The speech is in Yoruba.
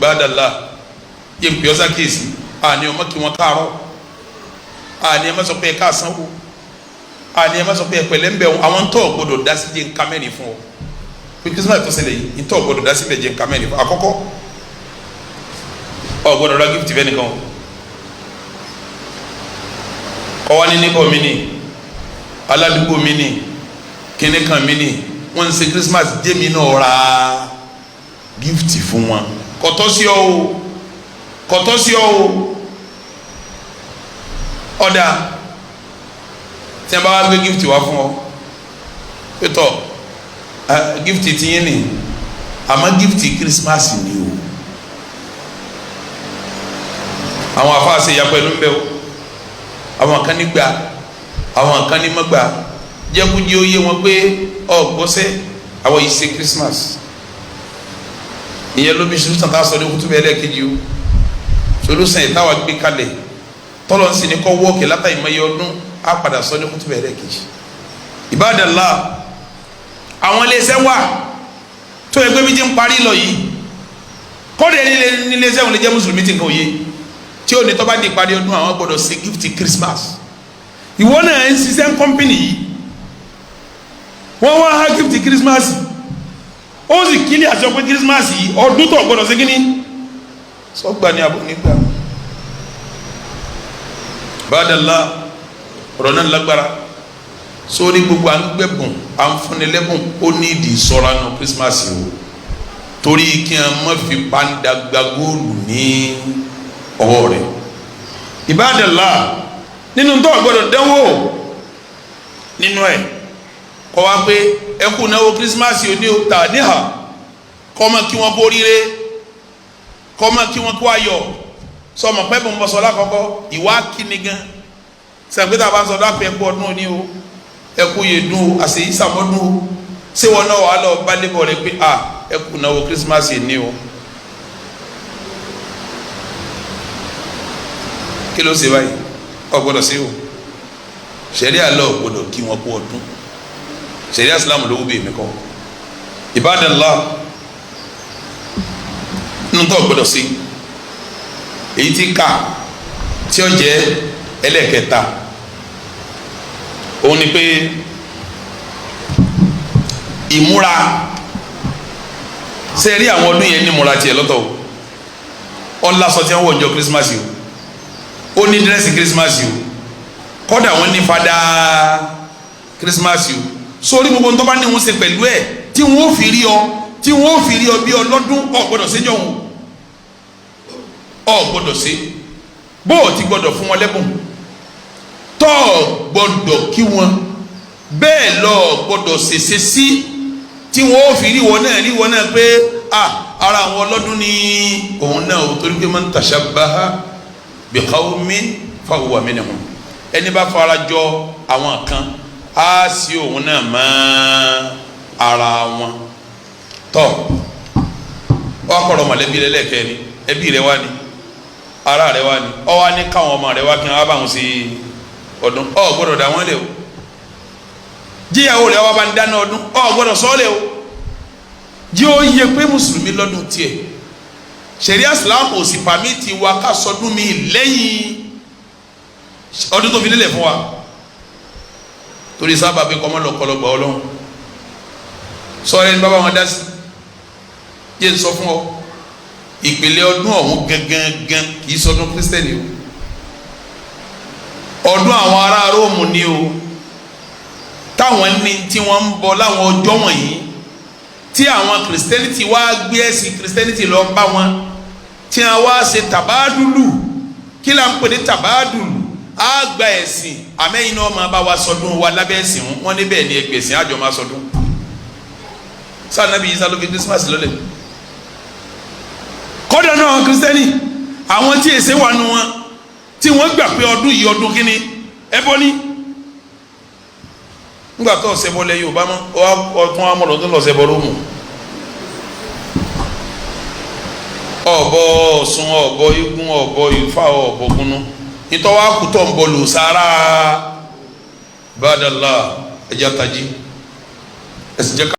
Ibadallah, yẹ n pè ọ́ sákèsì. Àní ọmọ kí wọn káàárọ̀, àní ẹ má sọ pé ẹ káàsán o, àní ẹ má sọ pé ẹ pẹ̀lẹ́ ń bẹ̀. Àwọn tó gbọ́dọ̀ dá sí jẹ́ nǹkan mẹ́rin fún ọ pé Christmas tó ṣẹlẹ̀ yìí, ntọ́ gbọ́dọ̀ dá sí bẹ̀ jẹ́ nǹkan mẹ́rin fún ọ. Àkọ́kọ́, ọ gbọ́dọ̀ ra gift fẹ́ nìkan o. Kọ́ wa ní níbọ̀ mi ni, aládùúgbò mi ni, kíní kan mi ni, wọ́n ń ṣe Christmas, jẹ́mi náà ra gift fún wọn. Kọ̀tọ́ sí ọ o, kọ̀tọ́ sí ọ o. Ọ̀dà tí a bá wá gbé gift wá fún ọ pétọ́, gift ti yín ni, àmọ́ gift Christmas ni o. Àwọn afáàṣe ìyapọ̀ ẹnu ń bẹ o. Àwọn kan ní gbà, àwọn kan ní má gbà. Jẹ́kújẹ́ ó yé wọn pé ọ gbọ́sẹ̀ àwọn yìí ṣe Christmas. Ìyẹn ló bí solution tá a sọ ní kútúbẹ̀ ẹlẹ́ẹ̀kejì o. Solution yìí táwa gbé kalẹ̀ tọ́lọ̀ ń sìn ní kọ́ wọ́ọ̀kì látàrí mọ́yé ọdún, á padà sọ ní kútúbẹ̀ ẹlẹ́ẹ̀kejì. Ibadallah, àwọn iléeṣẹ́ wà tó yẹ pé bí ti ń parí lọ yìí, kọ́ọ̀dù ẹni ní iléeṣẹ́ wọn lè jẹ́ mùsùlùmí tí nǹkan òye tí ò ní tọ́ bá di parí ọdún, àwọn gbọ́dọ̀ ṣe gift Christmas. Ìwọ náà ń ṣiṣẹ́ company yìí, wọ́n wá ha gift Christmas, ó sì kílí àti ọpẹ́ Christmas yìí, ọdún tó gbọ́dọ̀ ṣe kíní sọgbà ní abọ́ nígbà. Bàdàlá, ọ̀rọ̀ náà lágbára sórí gbogbo à ń gbẹ̀bùn, à ń fúnni lẹ́bùn. Ó ní ìdí ìsọ̀ra nù Christmas o, torí kí wọn má fi pàǹdà gba góòlù ní ọwọ́ rẹ̀. Ìbádàlá, nínú tó gbọ́dọ̀ dánwò nínú ẹ̀, kọ́ wa pé ẹ kú náwó Christmas òní o, tà níhà kọ́ ma kí wọ́n kó ríire, kọ́ ma kí wọ́n kó ayọ̀. Sọmọ pẹ́ bọ̀ ń bọ̀ sọ lákọ̀ọ́kọ́ ìwà kíni gan sẹ̀ǹpẹ́tà bá ń sọ dápẹ́, ẹkú ọdún òní o, ẹkú yèdún o, àṣeyí sàmọ́dún o. Ṣé wọn náà wà lọ bá lébọ̀ rẹ pé a ẹkú náwó Christmas ní o? Kí ló ṣe báyìí? Ọ gbọ́dọ̀ sí o. Ṣẹ̀ríà lọ gbọ́dọ̀ kí wọn kú ọdún. Ṣẹ̀ríà Islam ló wú bí èmi kọ́. Ibadallah, nínú tó gbọ́dọ̀ sí, èyí tí ká tí ó jẹ́ ẹlẹ́ẹ̀kẹta, òun ni pé ìmúra. Ṣe rí àwọn ọdún yẹn ní ìmúra tiẹ̀ lọ́tọ̀ o. Ọ̀làsọ tí wọ́n wọ̀ ọjọ́ Christmas o, ó ní dírẹ́sì Christmas o, kọ́dà wọ́n ní fada Christmas o. Sórí gbogbo ń tọ́ba ní wọ́n ṣe pẹ̀lú ẹ̀ tí wọ́n fi rí ọ, tí wọ́n fi rí ọ bí ọlọ́dún, ò gbọ́dọ̀ ṣe jọ̀hún, ò gbọ́dọ̀ ṣe. Bó o ti gbọ́dọ̀ fún wọn lẹ́bùn, tọ́ ọ gbọ́dọ̀ kí wọn bẹ́ẹ̀ lọ, gbọ́dọ̀ ṣèṣe sí tí wọ́n fi rí wọn náà, rí wọn náà pé a ara àwọn ọlọ́dún ní òun náà o. Torí pé man tashabbaha bi qawmin fahuwa minhum, ẹni bá fara jọ àwọn kan, á sí òun náà mọ́ ara wọn. Tọ́ ọ akọ̀rọ̀ mọ̀lẹ́bí rẹ lẹ́ẹ̀kẹ́ni, ẹbí rẹ wá ní, ara rẹ wá ní, ọ wá ní káwọn ọmọ rẹ wá kí wọn bá wọn sí ọdún. Ọ gbọ́dọ̀ dá wọn lé o. Jíyàwó rẹ wá bá ń dáná ọdún, ọ gbọ́dọ̀ sọ lé o. Jí ó yẹ pé mùsùlùmí lọ́dún tiẹ̀. Ṣẹ̀ríà Islam ò sì pàmìtì wa ká sọdún mi lẹ́yìn ọdún tó fi lélẹ̀ fún wa, torí sábà bí kọ́mọ́ lọ́kọ́lọ́gbà ọlọ́run sọ̀rọ̀ ẹni bàbá wọn dá sí. Yé n sọ fún ọ, ìpìlẹ̀ ọdún ọ̀hún gangan kì í sọdún kírísítẹ́nì o. Ọdún àwọn ará Róòmù ni o, táwọn ní tí wọ́n ń bọ láwọn ọjọ́ wọ̀nyí, tí àwọn kìrìsìtẹ́nìtì wá gbé ẹ̀sìn kìrìsìtẹ́nìtì lọ bá wọn, tí wọ́n wá ṣe tàbádùlù. Kí là ń pè ní tàbádùlù? Á gba ẹ̀sìn, àmẹ́yìn náà máa bá wa sọdún wa lábẹ́ ẹ̀sìn wọn. Níbẹ̀ ni ẹgbẹ̀sìn àjọ máa sọdún. Sáà nàbí Ìsá ló fi Christmas lọ́lẹ̀. Kọ́dà náà, àwọn kìrìsìtẹ́nì, àwọn tí èsè wà nù wọn, tí wọ́n gbà pé ọdún yìí, ọdún kínní, ẹbọ ní. Ńgbà tó ọ̀sẹ̀ bọ́lẹ̀ Yorùbá mọ́, ọtún amọ̀lọ́ tó lọ́sẹ̀ bọ́ Róòmù, ọ̀bọ Ọ̀ṣun, ọ̀bọ igun, ọ̀bọ Ifá, ọ̀bọ gúnú, ìtọ́wá kùtọ̀ ń bọ̀ lò sára. Bàdàlà, ẹ̀jẹ̀ àtàjì ẹ̀sìn jẹ́ ká.